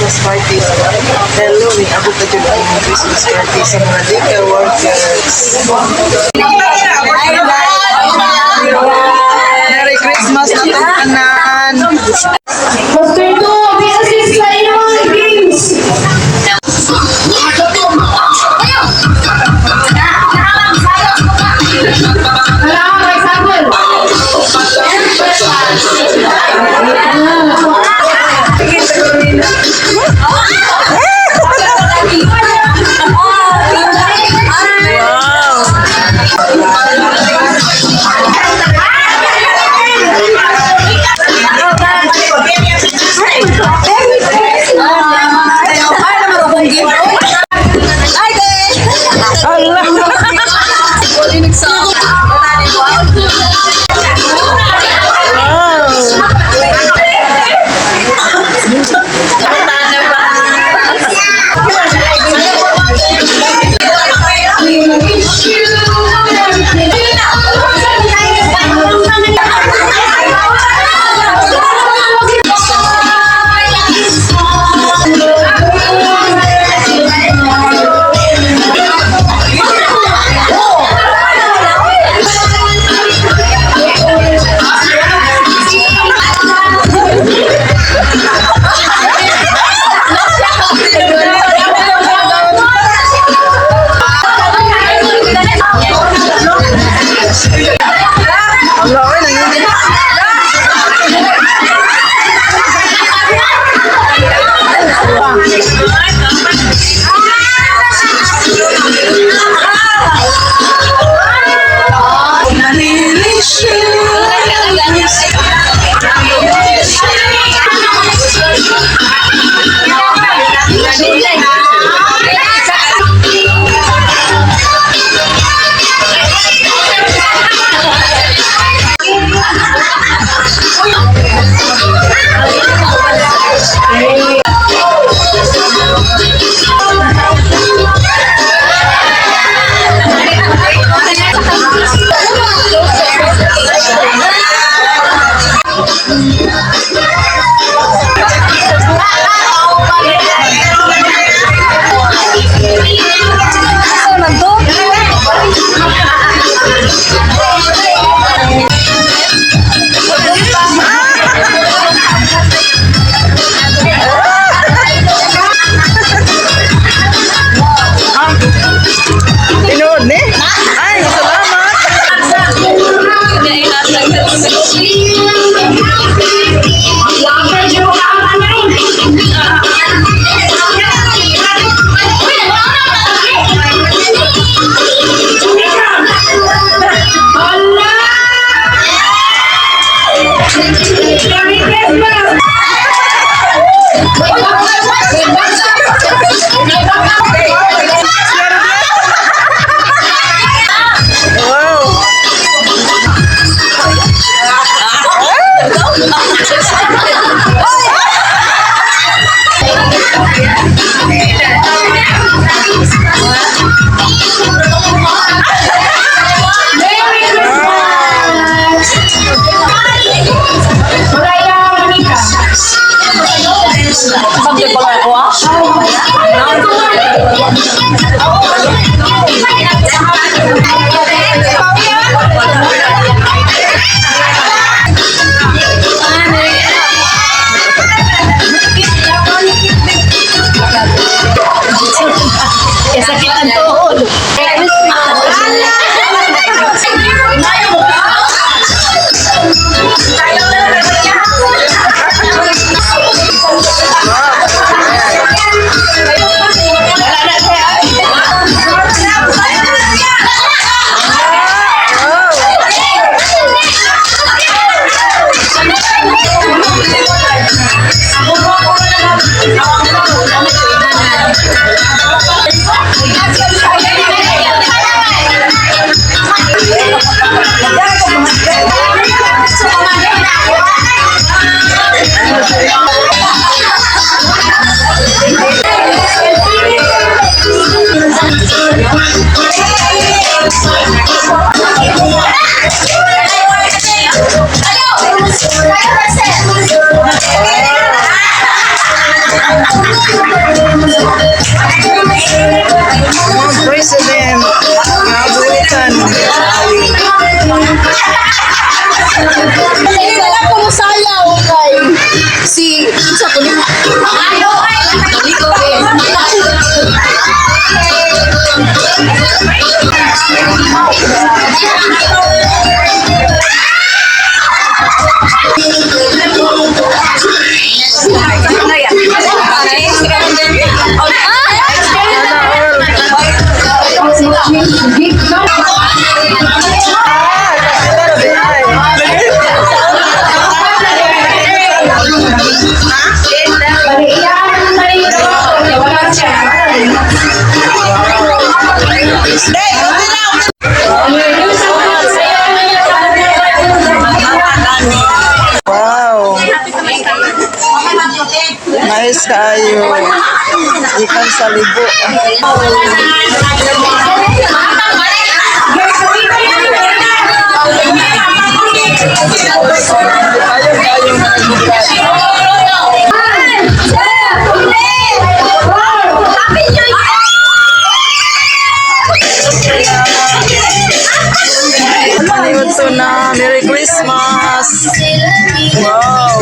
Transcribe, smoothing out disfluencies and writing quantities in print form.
Christmas party. Hello, may abot na jud ang Christmas party sa mga daycare workers. Merry Christmas na itong tanan! Master 2, may assist sa inyong games. Wala akong example. Wow! Allah! Wow! We wish you a Merry Allah, oy, nanginginig. Tinuod ni? Ay, salamat! Merry Christmas! Wow! Merry Christmas! Mariah Monica. Sakit ang tuhod. Mga president, kabuitan. Hindi na lang ko musayaw kay si sa kuno. Wala siya. Wow. Nice kaayo. Ikan sa libo. Ayaw kaayo mga gikan. Happy New Year! Manihud to na. Merry Christmas. Wow.